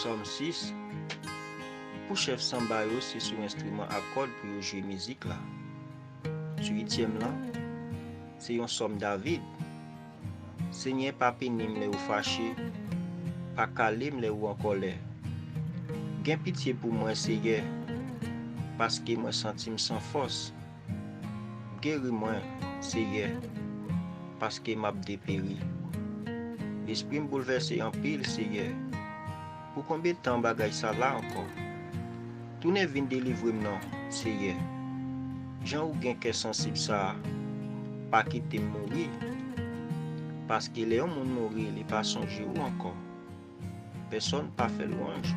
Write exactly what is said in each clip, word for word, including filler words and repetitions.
Sòm sis. Pou chèf sanba yo, se sou enstriman a kòd pou yo jwe mizik la. Sou uityèm lan, se yon sòm David. Senyè, pa pini m lè ou fache, pa kale m lè ou an kòlè. Gen pitye pou mwen, Seyè, paske mwen santi m san fòs. Geri mwen, Seyè, paske m ap deperi. Lespri m boulvèse anpil, Seyè. Pou konbyen tan bagay sa la ankò? Tounen vin delivre m non, Seyè. Jan ou gen kè sansib sa a, pa kite m mouri. Paske lè yon moun mouri, li pa sonje ou ankò. Pèsonn pa fè lwanj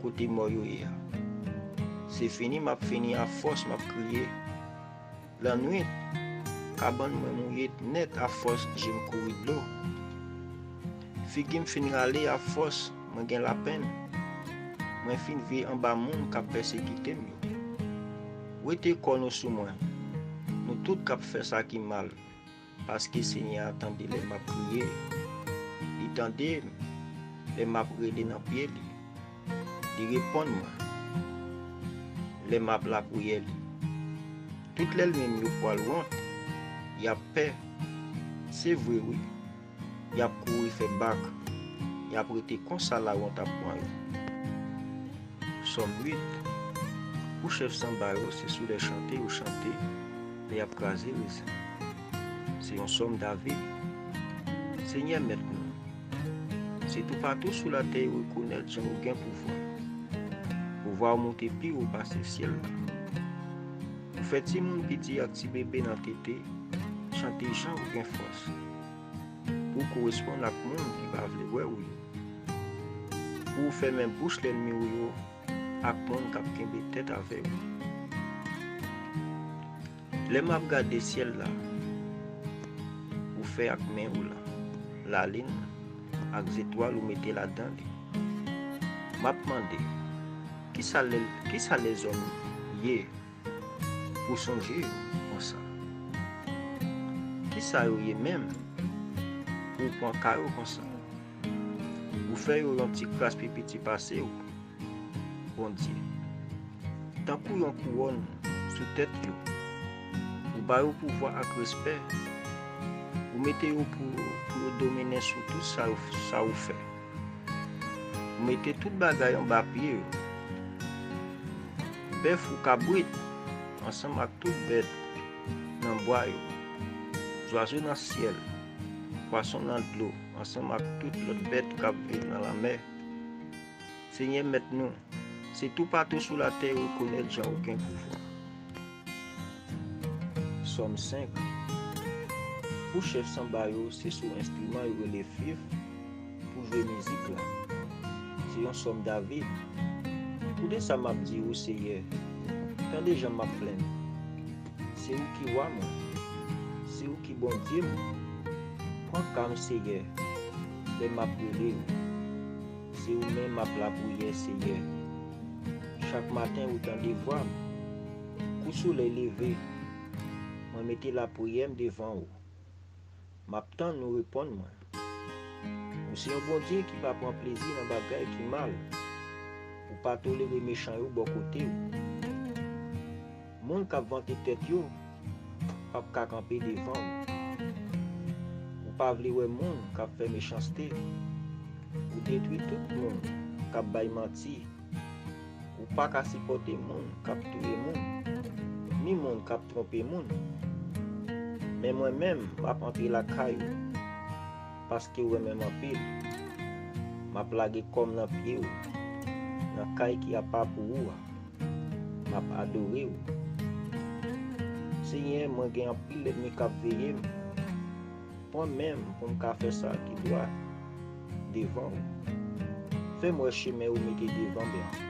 kote mò yo ye a. Se fini m ap fini, afòs m ap kriye. Lannwit, kabann mwen mouye nèt afòs je m kouri dlo. Figi m fin rale afòs mwen gen lapenn. Mwen fin vye anba moun k ap pèsekite m yo. Wete kò nou sou mwen, nou tout k ap fè sa ki mal, paske Senyè a tande lè m ap kriye. Li tande m lè m ap rele nan pye li. Li reponn mwen lè m ap lapriyè li. Tout lènmi m yo pwal wont, y ap pè. Se vre wi, y ap kouri fè bak, y ap rete konsa lawont ap pran yo. Sòm uit. Pou chèf sanba yo, se sou lè chante yo chante lè y ap kraze rezen. Se yon sòm David. Senyè Mèt nou, se toupatou sou latè yo rekonèt jan ou gen pouvwa. Pouvwa ou monte pi wo pase syèl la. Ou fè timoun piti ak ti bebe nan tete chante jan ou gen fòs. Pou w koresponn ak moun ki pa vle wè w yo. Pou w fèmen bouch lènmi w yo ak moun k ap kenbe tèt avè w. Lè m ap gade syèl la, ou fè ak men ou la, lalin ak zetwal ou mete ladan li. M ap mande, kisa lè, kisa lèzòm ye pou sonje yo konsa? Kisa yo ye menm pou w pran ka yo konsa? Ou fè yo yon ti kras pi piti pase w, Bondye. Tankou yon kouwòn sou tèt yo. Ou ba yo pouvwa ak respè. Ou mete yo pou, pou yo domine sou tout sa yo, sa ou fè. Ou mete tout bagay anba pye yo. Bèf ou kabrit, ansanm ak tout bèt nan bwa yo. Zwazo nan syèl, pwason nan dlo, ansanm ak tout lòt bèt k ap viv nan lanmè. Senyè Mèt nou, se toupatou sou latè yo rekonèt jan ou gen pouvwa. Sòm senk. Pou chèf sanba yo, se sou enstriman yo rele fif pou jwe mizik la. Se yon sòm David. Koute sa m ap di ou, Seyè. Tande jan m ap plenn. Se ou ki wa mwen. Se ou ki Bondye mwen. Pran ka m, Seyè, lè m ap rele ou. Se ou menm m ap lapriyè, Seyè. Chak maten ou tande vwa m. Kou solèy leve, mwen mete lapriyè m devan ou. M ap tann ou reponn mwen. Ou se yon Bondye ki pa pran plezi nan bagay ki mal. Ou pa tolere mechan yo bò kote w. Moun k ap vante tèt yo p ap ka kanpe devan w. Ou pa vle wè moun k ap fè mechanste. Ou detwi tout moun k ap bay manti. Ou pa ka sipòte moun k ap touye moun, ni moun k ap twonpe moun. Men mwen menm, m ap antre lakay ou, paske w renmen m anpil. M ap lage kò m nan pye w, nan kay ki apa pou ou a. M ap adore w. Senyè, mwen gen anpil lènmi k ap veye m. Pran men m pou m ka fè sa ki dwat devan w. Fè m wè chemen ou mete devan m lan.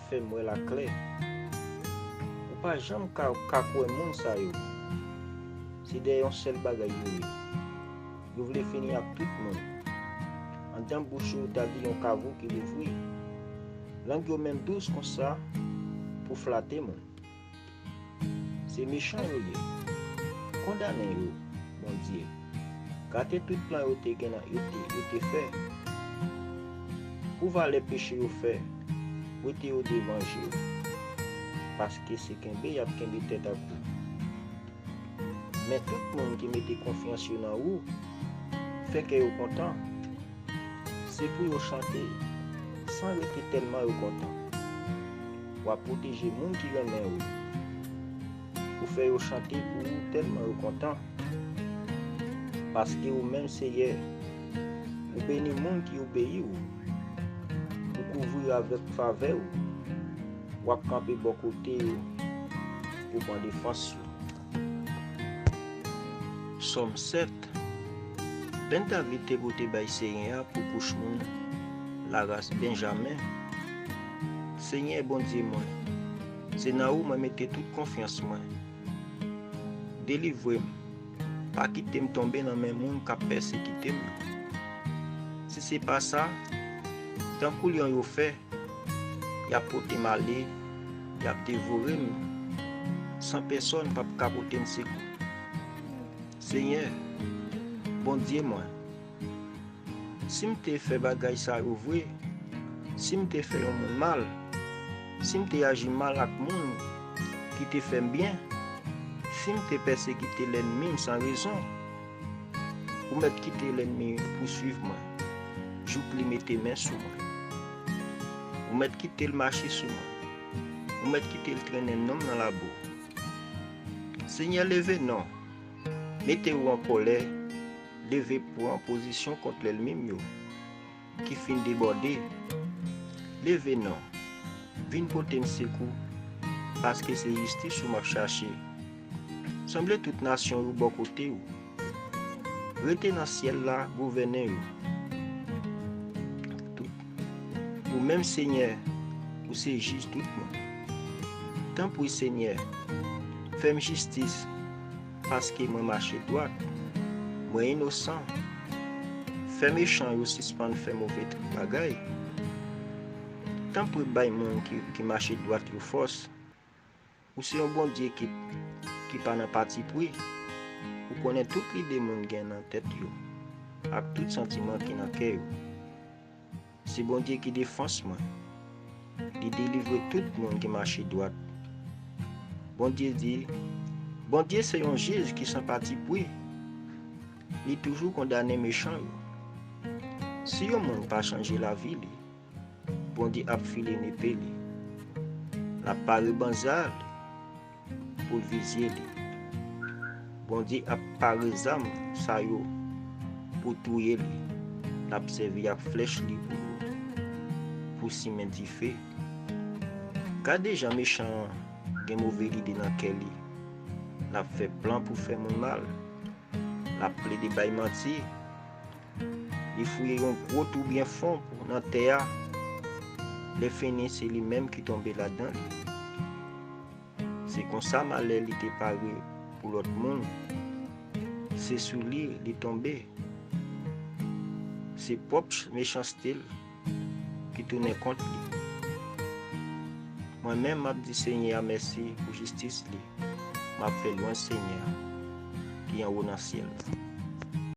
Fè m wè l aklè. Ou pa janm ka, ka kwè moun sa yo. Se dèyè yon sèl bagay yo ye. Yo vle fini ak tout moun. Anndan bouch yo ta gen yon kavo ki louvri. Lang yo menm dous konsa pou flate moun. Se mechan yo ye. Kondane yo, Bondye. Gate tout plan yo te gen nan, yo te, yo te fè. Pou valè peche yo fè, wete yo devan je w, paske se kenbe y ap kenbe tèt ak ou. Men tout moun ki mete konfyans yo nan ou, fè kè yo kontan. Se pou yo chante san rete tèlman yo kontan. W ap pwoteje moun ki renmen ou. Ou fè yo chante pou ou tèlman yo kontan. Paske ou menm, Senyè, ou beni moun ki obeyi w. Ou kouvri yo avèk favè w. W ap kanpe bò kote yo pou pran defans yo. Sòm sèt. Plenn David te pote bay Senyè a pou kouch moun laras Benjamen. Senyè Bondye mwen, se nan ou mwen mete tout konfyans mwen. Delivre m, pa kite m tonbe nan men moun k ap pèsekite m yo. Si se pa sa, tankou lyon yo fè, y ap pote m ale, y ap devore m, san pèsòn p ap ka pote m sekou. Senyè, Bondye mwen, si m te fè bagay sa yo vre, si m te fè yon moun mal, si m te aji mal ak moun ki te fè m byen, si m te pèsekite lènmi m san rezon, ou mèt kite lènmi pouswiv mwen, jouk li mete men sou mwen. Ou mèt kite l mache sou mwen. Ou mèt kite l trennen non m nan labou. Senyè, leve non. Mete w an kòlè, leve pran pozisyon kont lènmi m yo, ki fin debòde. Leve non. Vin pote m sekou, paske se jistis ou m ap chache. Sanble tout nasyon yo bò kote w. Rete nan syèl la, gouvène yo. Tout. Ou menm, Senyè, ou se jij tout moun. Tanpri, Senyè, fè m jistis, paske mwen mache dwat. Mwen inosan. Fè mechan yo sispann fè move bagay. Tanpri, bay moun ki, ki mache dwat yo fòs. Ou se yon Bondye ki, ki pa nan patipri. Ou konnen tout lide moun gen nan tèt yo, ak tout santiman ki nan kè yo. Se Bondye ki defans mwen. Li delivre tout moun ki mache dwat. Bondye di, Bondye se yon jij ki san patipri. Li toujou kondane mechan yo. Si yon moun pa chanje lavi li, Bondye ap file nepe li. L ap pare banza li pou l vizye li. Bondye ap pare zam sa yo pou touye li. L ap sèvi ak flèch li pou, pou simen dife. Gade jan mechan an gen move lide nan kè li. L ap fè plan pou fè moun mal. L ap plede bay manti. Li fouye yon gwo twou byen fon nan tè a. Lèfini, se li menm ki tonbe ladan li. Se konsa malè li te pare pou lòt moun. Se sou li li tonbe. Se pwòp mechanste l ki tounen kont li. Mwen menm, m ap di Senyè a mèsi pou jistis li. M ap fè lwanj Senyè a ki anwo nan syèl.